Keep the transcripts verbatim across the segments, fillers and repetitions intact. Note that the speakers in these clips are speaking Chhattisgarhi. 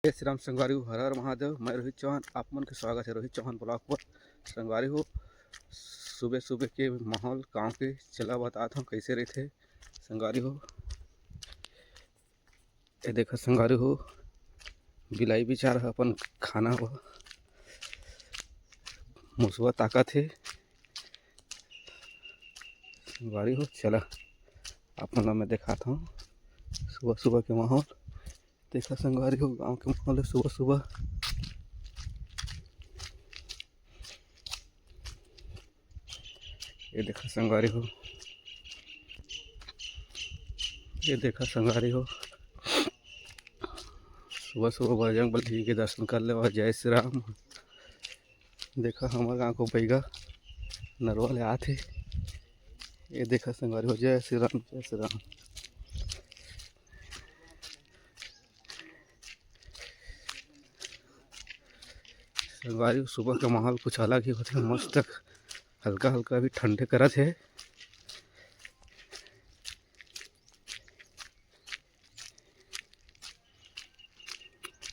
जय श्री राम संगवारी हो, हर हर महादेव। मैं रोहित चौहान, आप मन के स्वागत है रोहित चौहान ब्लॉग पर। संगवारी हो, सुबह सुबह के माहौल गाँव के चला बतात हूँ कैसे रहते संगवारी हो। ये देखा संगवारी हो, बिलाई बिचार ह अपन खाना हो मुसवा ताकत हे संगवारी हो। चला आप मन ला मैं देखात हूँ सुबह सुबह के माहौल। देखा संगवारी हो, गांव के माहौल है सुबह सुबह। ये देखा संगवारी हो, ये देखा संगवारी हो, सुबह सुबह बजरंग बली के दर्शन कर ले। जय श्री राम। देखा हमर गांव को बैगा नरवा ले आत हे। ये देखा संगवारी हो, जय श्री राम, जय श्री राम। संगवारी हो, सुबह का माहौल कुछ अलग ही होथे, मस्त हल्का हल्का अभी ठंडे करत हे।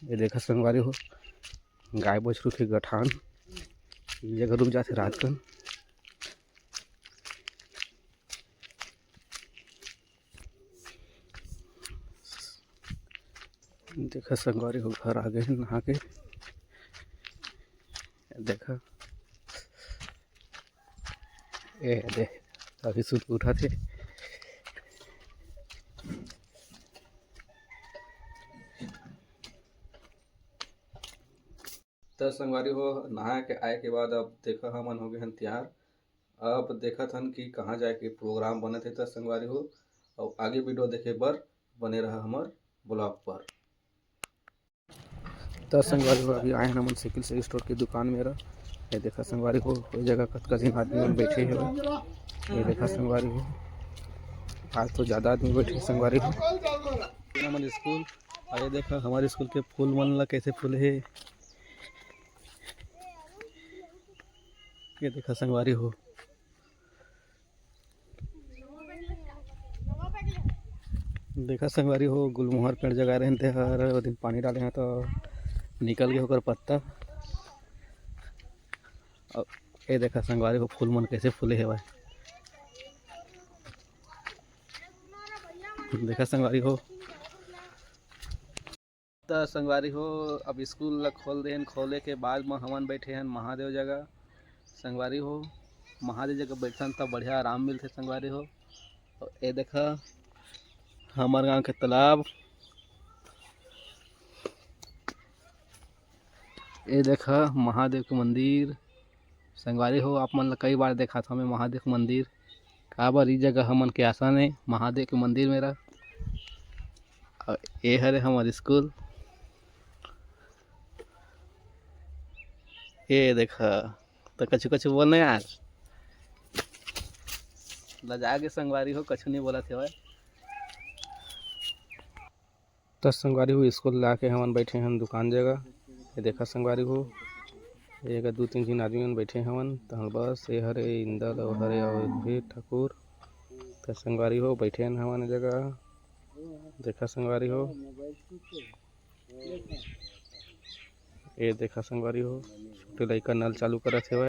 ये देखा संगवारी हो, गाय बछरू के गठान, ये जगह रुक जाथे रात कन। देखा संगवारी हो, घर आ गए हैं नहा के। देखा, ए दे, अभी सुत उठा थे। त संगवारी हो, नहा के आए के बाद अब देखा हमन हो गए हन तैयार। अब देखत हन कि कहाँ जाए के प्रोग्राम बनत हे। त संगवारी हो, अब आगे वीडियो देखे बर बने रहा हमर ब्लॉग पर। त संगवारी हो, अभी आए हन हमन साइकिल से स्टोर के दुकान मेरा। ये देखा संगवारी हो, कोई जगह कतका झिन आदमी मन बैठे हे। ये देखा संगवारी हो, आज तो ज्यादा आदमी बैठे हे संगवारी हो। हमन स्कूल, अउ ये देखा हमारे स्कूल के फूल मन ला कैसे फूले हे। ये देखा संगवारी हो, देखा संगवारी हो, गुलमोहर पेड़ जगाए रहिन, तेहर ओ दिन पानी डाले हैं तो निकल गए ओकर पत्ता। अउ ये देखा संगवारी हो, फूल मन कैसे फूले हेवय। देखा संगवारी हो, त संगवारी हो, अब स्कूल ला खोल देहन। खोले के बाद म हमन बैठे हन महादेव जगह। संगवारी हो, महादेव जगह बैठन त बढ़िया आराम मिलथे संगवारी हो। अउ ये देखा हमर गांव के तालाब, ये देखा महादेव के मंदिर। संगवारी हो, आप मन ला कई बार देखात हमें महादेव के मंदिर। काबर ई जगह हमन के आसन हे महादेव के मंदिर मेरा। अउ ये हरे हमर स्कूल। ये देखा, त कछु कछु बोलना यार, लजा के संगवारी हो, कछु नहीं बोलत हेवय। त संगवारी हो, स्कूल ला के हमन बैठे हन दुकान जगह। ये देखा संगवारी हो, ये जगह दू तीन झिन आदमी मन बैठे हवन। तहन बस ये हरे इंदल अउ हरे अउ एक भी ठाकुर। त संगवारी हो, बैठे हन हमन ये जगह। देखा संगवारी हो, ये देखा संगवारी हो, छोटे लइका नल चालू करत हेवय।